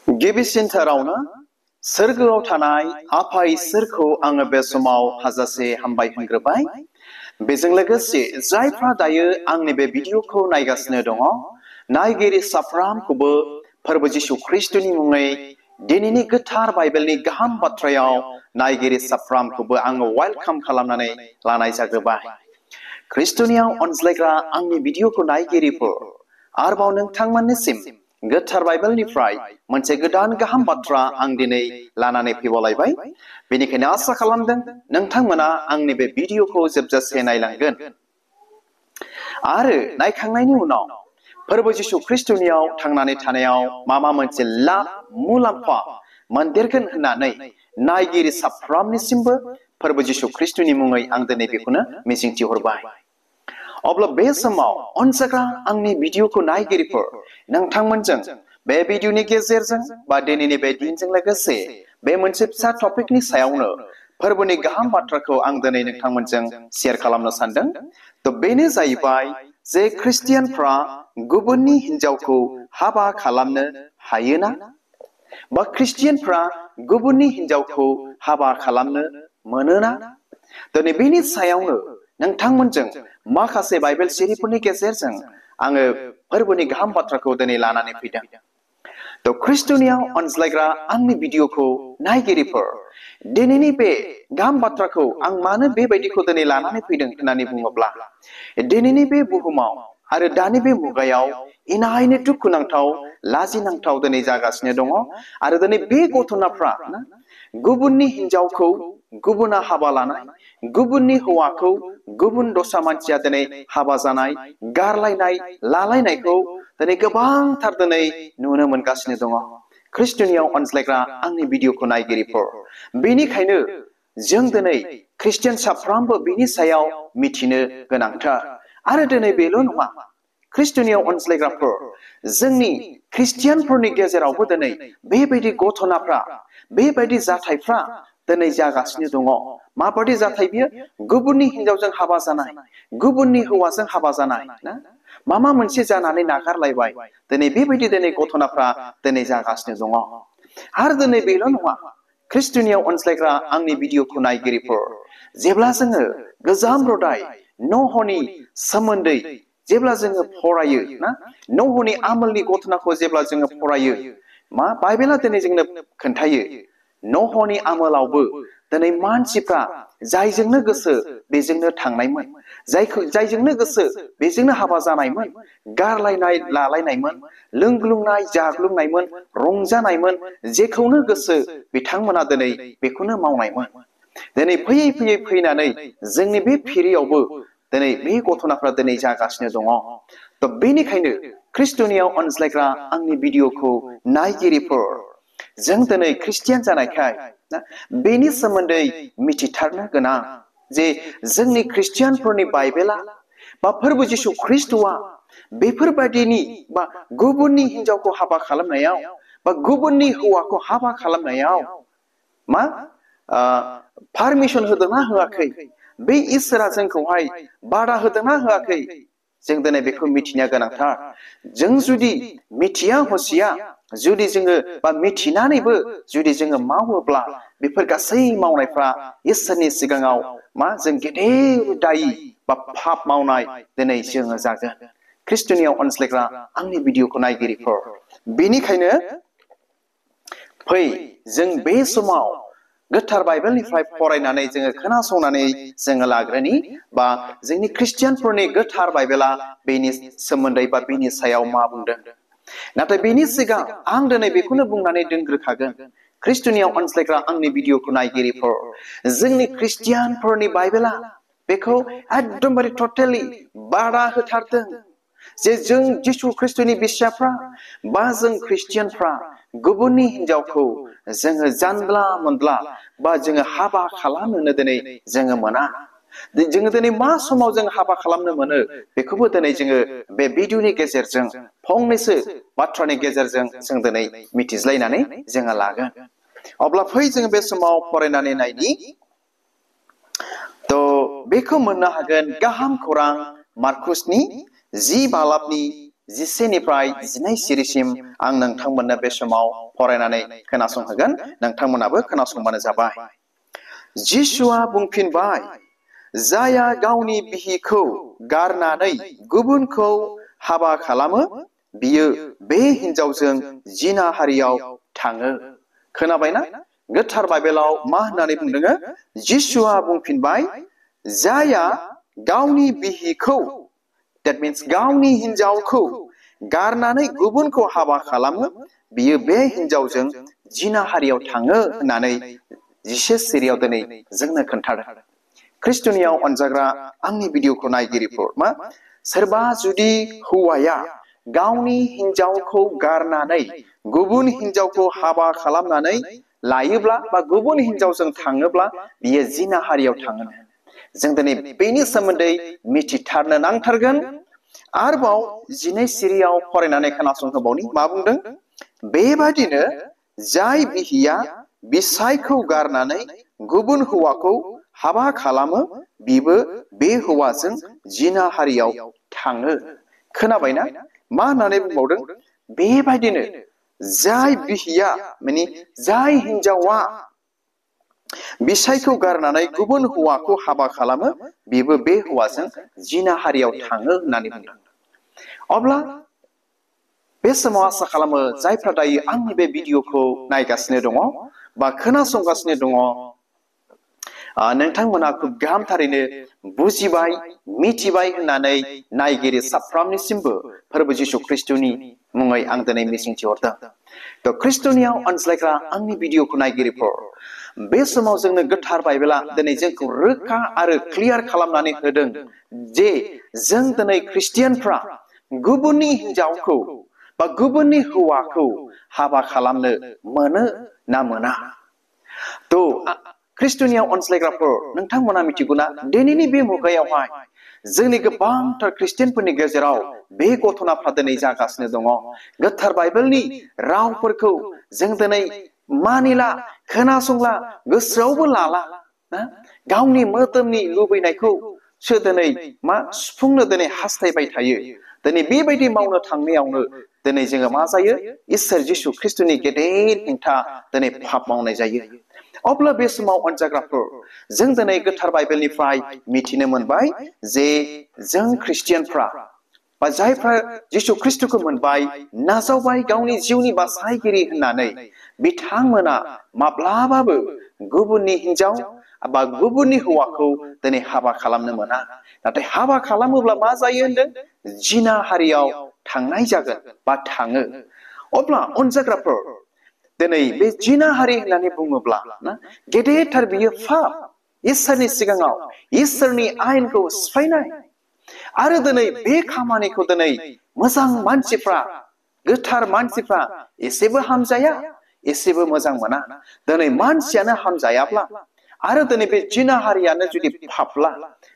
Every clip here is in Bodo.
गिबिसिनथारावनो सोरगोआव थानाय आफा इसोरखौ आङो बे समाव हाजासे हामबाय होनग्रोबाय। बेजों लोगोसे जायफ्रा दायो आंनि बे भिडिअखौ नायगासिनो दङ, नायगिरि साफ्रामखौबो फोरबो जिशु ख्रिस्टनि मुङै दिनैनि गोथार बाइबेलनि गाहाम बाथ्रायाव नायगिरि साफ्रामखौबो आङो वेलकाम खालामनानै लानाय जाग्रोबाय। ख्रिस्टनियाव अनज्लायग्रा आंनि भिडिअखौ नायगिरिफोर, आरोबाव नोंथांमोननिसिम गोथार बाइबेलनिफ्राय मोनसे गोदान गाहाम बाथ्रा आं दिनै लानानै फैबावलायबाय। बेनिखायनो आसा खालामदों नोंथांमोना आंनि बे भिडिअखौ जोबजासे नायलांगोन आरो नायखांनायनि उनाव फोरबो जिशु ख्रिस्टनियाव थांनानै थानायाव माबा मोनसे लाब मुलाम्फा मोनदेरगोन होननानै नायगिरि साफ्रामनिसिमबो फोरबो जिशु ख्रिस्टनि मुङै आं दिनै बेखौनो मिजिंथिहरबाय। अब्ला बे समाव अनजाग्रा आंनि भिडिअखौ नायगिरिफोर, नोंथांमोनजों बे भिडिअनि गेजेरजों बा दिनैनि बे दिनजों लोगोसे बे मोनसे फिसा टपिकनि सायावनो फोरबोनि गाहाम बाथ्राखौ आं दिनै नोंथांमोनजों शेयार खालामनो सानदों। थ' बेनो जाहैबाय जे ख्रिस्टियानफ्रा गुबुननि हिन्जावखौ हाबा खालामनो हायोना? बा ख्रिस्टियानफ्रा गुबुननि हिन्जावखौ हाबा खालामनो मोनोना? दिनै बेनि सायावनो नोंथांमोनजों माखासे बाइबेल सिरिफोरनि गेजेरजों आङो फोरबोनि गाहाम बाथ्राखौ दिनै लानानै फैदों। थ' ख्रिस्टनियाव अनज्लायग्रा आंनि भिडिअखौ नायगिरिफोर, दिनैनि बे गाहाम बाथ्राखौ आं मानो बेबायदिखौ दिनै लानानै फैदों होननानै बुङोब्ला, दिनैनि बे बुहुमाव आरो दानि बे मुगायाव इनायनो दुखुनांथाव लाजिनांथाव दिनै जागासिनो दङ आरो दिनै बे गथ'नाफ्रा गुबुननि हिन्जावखौ गुबुना हाबा लानाय, गुबुननि हौवाखौ गुबुन दस्रा मानसिया दिनै हाबा जानाय, गारलायनाय, लालायनायखौ दिनै गोबांथार दिनै नुनो मोनगासिनो दङ। ख्रिस्टनियाव अनज्लायग्रा आंनि भिडिअखौ नायगिरिफोर, बेनिखायनो जों दिनै ख्रिस्टियान साफ्रामबो बिनि सायाव मिथिनो गोनांथार। आरो दिनै बेल' नङा, ख्रिस्टनियाव अनज्लायग्राफोर, जोंनि ख्रिस्टियानफोरनि गेजेरावबो दिनै बेबायदि घटनाफ्रा, बेबायदि जाथायफ्रा दिनै जागासिनो दङ। माबायदि जाथाय बियो? गुबुननि हिन्जावजों हाबा जानाय, गुबुननि हौवाजों हाबा जानाय, माबा मोनसे जानानै नागारलायबाय, दिनै बेबायदि दिनै घटनाफ्रा दिनै जागासिनो दङ। आरो दिनै बेल' नङा, ख्रिस्टनियाव अनज्लायग्रा आंनि भिडिअखौ नायगिरिफोर, जेब्ला जोङो गोजाम रादाय नहनि सोमोन्दै जेब्ला जोङो फरायो, नहनि आमोलनि घटनाखौ जेब्ला जोङो फरायो, मा बाइबेला दिनै जोंनो खोन्थायो, नहनि आमोलावबो दिनै मानसिफ्रा जायजोंनो गोसो बेजोंनो थांनायमोन, जायजोंनो गोसो बेजोंनो हाबा जानायमोन, गारलायनाय लालायनायमोन, लोंग्लुंनाय जाग्लुंनायमोन, रंजानायमोन, जेखौनो गोसो बिथांमोना दिनै बेखौनो मावनायमोन। दिनै फैयै फैयै फैनानै जोंनि बे फिरियावबो दिनै बे घटनाफ्रा दिनै जागासिनो दङ। थ' बेनिखायनो ख्रिस्टनियाव अनज्लायग्रा आंनि भिडिअखौ नायगिरिफोर, जों दिनै ख्रिस्टियान जानायखाय बेनि सोमोन्दै मिथिथारनो गोनां जे जोंनि ख्रिस्टियानफोरनि बाइबेला बा फोरबो जिशु ख्रिस्टआ बेफोरबायदिनि बा गुबुननि हिन्जावखौ हाबा खालामनायाव बा गुबुननि हौवाखौ हाबा खालामनायाव मा पारमिसन होदोंना होआखै? बे इसोरा जोंखौहाय बादा होदोंना होआखै? जों दिनै बेखौ मिथिनाया गोनांथार। जों जुदि मिथिया हसिया जुदि जोङो बा मिथिनानैबो जुदि जोङो मावोब्ला, बेफोर गासै मावनायफ्रा इसोरनि सिगाङाव मा जों गेदेर दायि बा पाप मावनाय दिनै जोङो जागोन। ख्रिस्टनियाव अनज्लायग्रा आंनि भिडिअखौ नायगिरिफोर, बेनिखायनो फै जों बे समाव गोथार बाइबेलनिफ्राय फरायनानै जोङो खोनासंनानै जोङो लाग्रोनि, बा जोंनि ख्रिस्टियानफोरनि गोथार बाइबेला बेनि सोमोन्दै बा बेनि सायाव मा बुंदों। नाथाय बेनि सिगां आं दिनै बेखौनो बुंनानै दोनग्रोखागोन, ख्रिस्टनियाव अनज्लायग्रा आंनि भिडिअखौ नायगिरिफोर, जोंनि ख्रिस्टियानफोरनि बाइबेला बेखौ एकदमबारे टटेलि बादा होथारदों जे जों जिशु ख्रिस्टनि बिसियाफ्रा बा जों ख्रिस्टियानफ्रा गुबुननि हिन्जावखौ जोङो जानला मोनला बा जोङो हाबा खालामनो दिनै जोङो मोना। जोङो दिनै मा समाव जों हाबा खालामनो मोनो बेखौबो दिनै जोङो बे भिडिअनि गेजेरजों फंनैसो बाथ्रानि गेजेरजों जों दिनै मिथिज्लायनानै जोङो लागोन। अब्ला फै जोङो बे समाव फरायनानै नायनि। थ' बेखौ मोननो हागोन गाहाम खौरां मार्कुसनि 10 बालाबनि जिसेनिफ्राय जिनै सिरिसिम आं नोंथांमोननो बे समाव फरायनानै खोनासंहोगोन नोंथांमोनाबो खोनासंबानो जाबाय। जिसुआ बुंफिनबाय, जाया गावनि बिहिखौ गारनानै गुबुनखौ हाबा खालामो बियो बे हिनजावजों जिनाहारियाव थाङो। खोनाबायना? गोथार बाइबेलाव मा होननानै बुंदों? जिसुआ बुंफिनबाय, जाया गावनि बिहिखौ, that means गावनि हिनजावखौ गारनानै गुबुनखौ हाबा खालामो बियो बे हिनजावजों जिनाहारियाव थाङो होननानै जिसे सिरियाव दिनै जोंनो खोन्थादों। ख्रिस्ट'नियाव अनजाग्रा आंनि भिडिअखौ नायगिरिफोर, मा सोरबा जुदि हौवाया गावनि हिनजावखौ गारनानै गुबुन हिनजावखौ हाबा खालामनानै लायोब्ला बा गुबुन हिनजावजों थाङोब्ला बियो जिनाहारियाव थाङो। जों दिनै बेनि सोमोन्दै मिथिथारनो नांथारगोन। आरोबाव जिनै सिरियाव फरायनानै खोनासंहोबावनि मा बुंदों? बेबादिनो जाय बिहिया बिसायखौ गारनानै गुबुन हौवाखौ हाबा खालामो बिबो बे हौवाजों जिनाहारियाव थाङो। खोनाबायना? मा होननानै बुंबावदों? बेबायदिनो जाय बिहिया माने जाय हिनजावा बिसायखौ गारनानै गुबुन हौवाखौ हाबा खालामो बिबो बे हौवाजों जिनाहारियाव थाङो होननानै बुंदों। अब्ला बे समाव आसा खालामो जायफ्रा दायो आंनि बे भिडिअखौ नायगासिनो दङ बा खोनासंगासिनो दङ, नोंथांमोना खुब गाहामथारैनो बुजिबाय, मिथिबाय होननानै नायगिरि साफ्रोमनिसिमबो फोरबो जिशु ख्रिस्ट'नि मुङै आं दिनै मिजिंथिहरदों। थ' ख्रिस्ट'नियाव अनज्लायग्रा आंनि भिडिअखौ नायगिरिफोर, बे समाव जोंनो गोथार बाइबेला दिनै जोंखौ रोखा आरो क्लियार खालामनानै होदों जे जों दिनै ख्रिस्टियानफ्रा गुबुननि हिनजावखौ बा गुबुननि हौवाखौ हाबा खालामनो मोनो ना मोना। थ' ख्रिस्ट'नियाव अनज्लायग्राफोर, नोंथांमोना मिथिगौना दिनैनि बे मुगायावहाय जोंनि गोबांथार ख्रिस्टियानफोरनि गेजेराव बे घटनाफ्रा दिनै जागासिनो दङ। गोथार बाइबेलनि रावफोरखौ जों दिनै मानिला, खोनासंला, गोसोआवबो लाला। गावनि मोदोमनि लुबैनायखौसो दिनै मा सुफुंनो दिनै हास्थायबाय थायो। दिनै बेबायदि मावनो थांनायावनो दिनै जोङो मा जायो? इसोर जिशु ख्रिस्ट'नि गेदेर हेंथा दिनै पाप मावनाय जायो। अब्ला बे समाव अनजाग्राफोर, जों दिनै गोथार बाइबेलनिफ्राय मिथिनो मोनबाय जे जों ख्रिस्टियानफ्रा बा जायफ्रा जिशु ख्रिस्ट'खौ मोनबाय, नाजावबाय गावनि जिउनि बासायगिरि होननानै, बिथांमोना माब्लाबाबो गुबुननि हिनजाव बा गुबुननि हौवाखौ दिनै हाबा खालामनो मोना। नाथाय हाबा खालामोब्ला मा जायो होनदों? जिनाहारियाव थांनाय जागोन बा थाङो। अब्ला अनजाग्राफोर, दिनै बे जिनाहारि होननानै बुङोब्ला ना गेदेरथार बियो पाप, इसोरनि सिगाङाव इसोरनि आयेनखौ सिफायनाय। आरो दिनै बे खामानिखौ दिनै मोजां मानसिफ्रा, गोथार मानसिफ्रा एसेबो हामजाया, एसेबो मोजां मोना। दिनै मानसियानो हामजायाब्ला आरो दिनै बे जिनाहारियानो जुदि पापब्ला,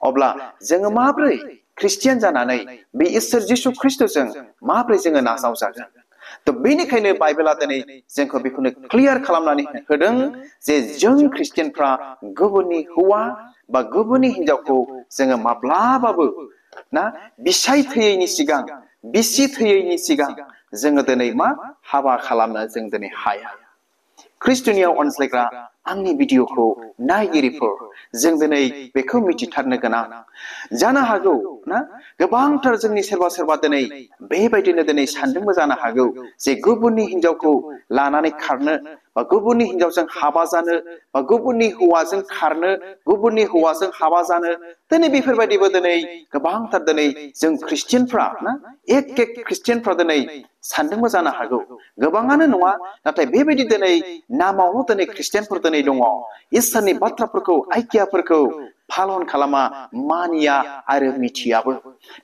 अब्ला जोङो माब्रै ख्रिस्टियान जानानै बे इसोर जिशु ख्रिस्ट'जों माब्रै जोङो नाजावजागोन? थ' बेनिखायनो बाइबेला दिनै जोंखौ बेखौनो क्लियार खालामनानै होदों जे जों ख्रिस्टियानफ्रा गुबुननि हौवा बा गुबुननि हिनजावखौ जोङो माब्लाबाबो ना बिसाय थैयैनि सिगां, बिसि थैयैनि सिगां जोङो दिनै मा हाबा खालामनो जों दिनै हाया। ख्रिस्ट'नियाव अनज्लायग्रा आंनि भिडिअखौ नायगिरिफोर, जों दिनै बेखौ मिथिथारनो गोनां। जानो हागौ ना गोबांथार जोंनि सोरबा सोरबा दिनै बेबायदिनो दिनै सानदोंबो जानो हागौ जे गुबुननि हिनजावखौ लानानै खारनो बा गुबुननि हिनजावजों हाबा जानो बा गुबुननि हौवाजों खारनो, गुबुननि हौवाजों हाबा जानो। दिनै बेफोरबायदिबो दिनै गोबांथार दिनै जों ख्रिस्टियानफ्रा ना एक ख्रिस्टियानफ्रा दिनै सानदोंबो जानो हागौ। गोबाङानो नङा, नाथाय बेबायदि दिनै नामावल' दिनै ख्रिस्टियानफोर दिनै दङ। इसोरनि बाथ्राफोरखौ, आज्ञाफोरखौ पालन खालामा, मानिया आरो मिथियाबो।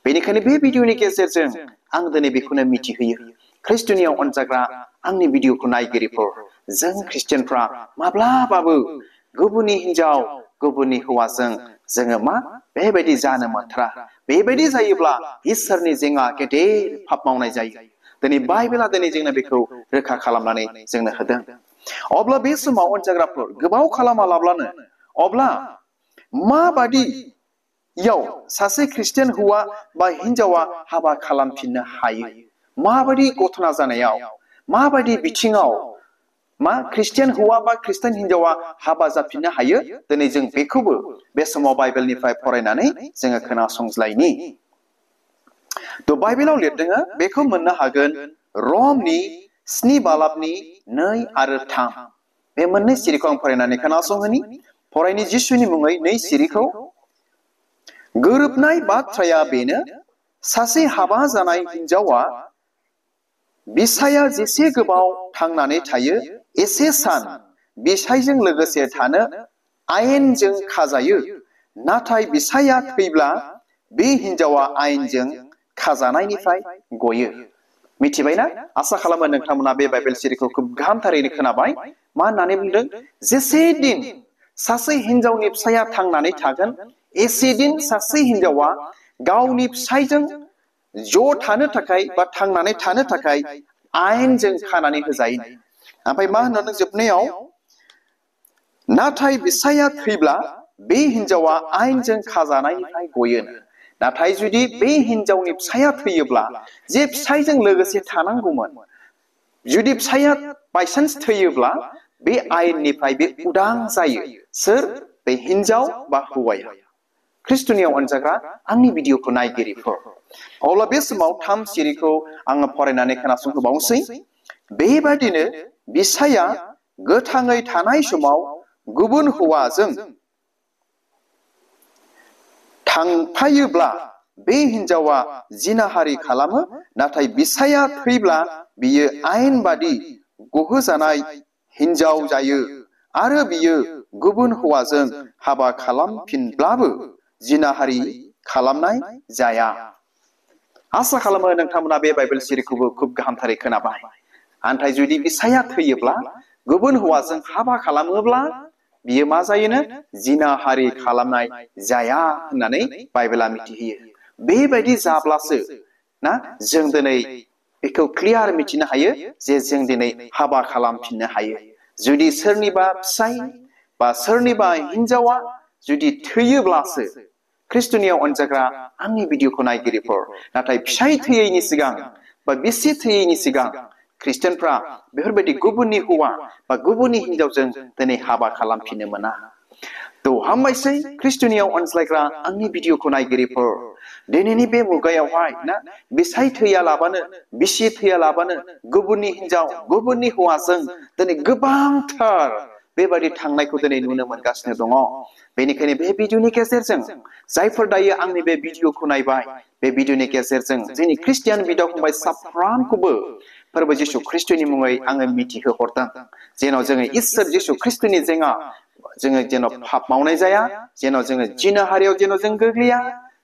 बेनिखायनो बे भिडिअनि गेजेरजों आं दिनै बेखौनो मिथिहोयो। ख्रिस्ट'नियाव अनजाग्रा आंनि भिडिअखौ नायगिरिफोर, जों ख्रिस्टियानफ्रा माब्लाबाबो गुबुननि हिनजाव, गुबुननि हौवाजों जोङो मा बेबायदि जानो मोनथारा। बेबायदि जायोब्ला इसोरनि जेंना गेदेर पाप मावनाय जायो। दिनै बाइबेला दिनै जोंनो बेखौ रोखा खालामनानै जोंनो होदों। अब्ला बे समाव अनजाग्राफोर, गोबाव खालामालाब्लानो अब्ला माबादि याव सासे ख्रिस्टियान हौवा बा हिनजावा हाबा खालामफिननो हायो माबायदि घटना जानायाव माबायदि बिथिङाव मा ख्रिस्टियान हौवा बा ख्रिस्टियान हिनजावा हाबा जाफिननो हायो दिनै जों बेखौबो बे समाव बाइबेलनिफ्राय फरायनानै जोङो खोनासंज्लायनि थ' बाइबेलाव लिरदों बेखौ मोननो हागोन रमनि 7 बालाबनि 2 आरो 3 बे मोननै सिरिखौ आं फरायनानै खोनासंहोनि फरायनि जिसुनि मुङै 2 सिरिखौ गोरोबनाय बाथ्राया बेनो सासे हाबा जानाय हिनजावा बिसाया जेसे गोबाव थांनानै थायो एसे सान बिसायजों लोगोसे थानो आयेनजों खाजायो नाथाय बिसाया थैब्ला बे हिनजावा आयेनजों खाजानायनिफ्राय गयो मिथिबायना आसा खालामो नोंथांमोना बे बाइबेल सिरिखौ खूब गाहामथारैनो खोनाबाय मा होननानै बुंदों जेसे दिन सासे हिनजावनि फिसाया थांनानै थागोन एसे दिन सासे हिनजावा गावनि फिसायजों ज' थानो थाखाय बा थांनानै थानो थाखाय आयेनजों खानानै होजायो ओमफ्राय मा होननानै जोबनायाव नाथाय बिसाया थैब्ला बे हिनजावा आयेनजों खाजानायनिफ्राय गयो नाथाय जुदि बे हिनजावनि फिसाया थैयोब्ला जे फिसायजों लोगोसे थानांगौमोन जुदि फिसाया बायसान्स थैयोब्ला बे आयेननिफ्राय बे उदां जायो सोर बे हिनजाव बा हौवाया ख्रिस्टनियाव अनजाग्रा आंनि भिडिअखौ नायगिरिफोर अब्ला बे समाव 3 सिरिखौ आङो फरायनानै खोनासंहोबावनोसै बेबायदिनो बिसाया गोथाङै थानाय समाव गुबुन हौवाजों थांफायोब्ला बे हिनजावा जिनाहारि खालामो नाथाय बिसाया थैब्ला बियो आयेन बादि गहोजानाय हिनजाव जायो आरो बियो गुबुन हौवाजों हाबा खालामफिनब्लाबो जिनाहारि खालामनाय जाया आसा खालामो नोंथांमोना बे बाइबेल सिरिखौबो खूब गाहामथारै खोनाबाय नाथाय जुदि बिसाया थैयोब्ला गुबुन हौवाजों हाबा खालामोब्ला बियो मा जायोनो जिनाहारि खालामनाय जाया होननानै बाइबेला मिथिहोयो बेबायदि जाब्लासो ना जों दिनै बेखौ क्लियार मिथिनो हायो जे जों दिनै हाबा खालामफिननो हायो जुदि सोरनिबा फिसाय बा सोरनिबा हिनजावा जुदि थैयोब्लासो ख्रिस्टनियाव अनजाग्रा आंनि भिडिअखौ नायगिरिफोर नाथाय फिसाय थैयैनि सिगां बा बिसि थैयैनि सिगां ख्रिस्टियानफ्रा बेफोरबायदि गुबुननि हौवा बा गुबुननि हिनजावजों दिनै हाबा खालामफिननो मोना थ' हामबायसै ख्रिस्टनियाव अनज्लायग्रा आंनि भिडिअखौ नायगिरिफोर दिनैनि बे मुगायावहाय ना बिसाय थैयालाबानो बिसि थैयालाबानो गुबुननि हिनजाव गुबुननि हौवाजों दिनै गोबांथार बेबायदि थांनायखौ दिनै नुनो मोनगासिनो दङ बेनिखायनो बे भिडिअनि गेजेरजों जायफोर दायो आंनि बे भिडिअखौ नायबाय बे भिडिअनि गेजेरजों जोंनि ख्रिस्टियान बिदा फंबाय साफ्रोमखौबो फोरबो जिसु ख्रिस्टनि मुङै आङो मिथिहोहरदों जेन' जोङो इसोर जिसु ख्रिस्टनि जोङो जेन' पाप मावनाय जाया जेन' जोङो जिनाहारियाव जेन' जों गोग्लैया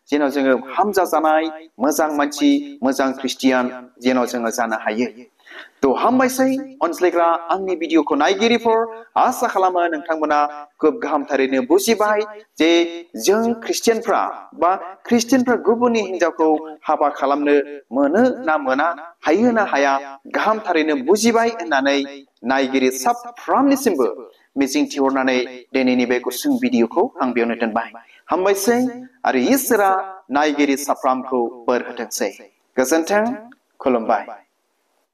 जेन' जोङो हामजा जानाय मोजां मानसि मोजां ख्रिस्टियान जेन' जोङो जानो हायो थ' हामबायसै अनज्लायग्रा आंनि भिडिअखौ नायगिरिफोर आसा खालामो नोंथांमोना खूब गाहामथारैनो बुजिबाय जे जों ख्रिस्टियानफ्रा बा ख्रिस्टियानफ्रा गुबुननि हिनजावखौ हाबा खालामनो मोनो ना मोना हायो ना हाया गाहामथारैनो बुजिबाय होननानै नायगिरि साफ्रोमनिसिमबो मिजिंथिहरनानै दिनैनि बे गुसुं भिडिअखौ आं बेयावनो दोनबाय हामबायसै आरो इसोरा नायगिरि साफ्रोमखौ बोर होथोंसै गोजोन्थों खुलुमबाय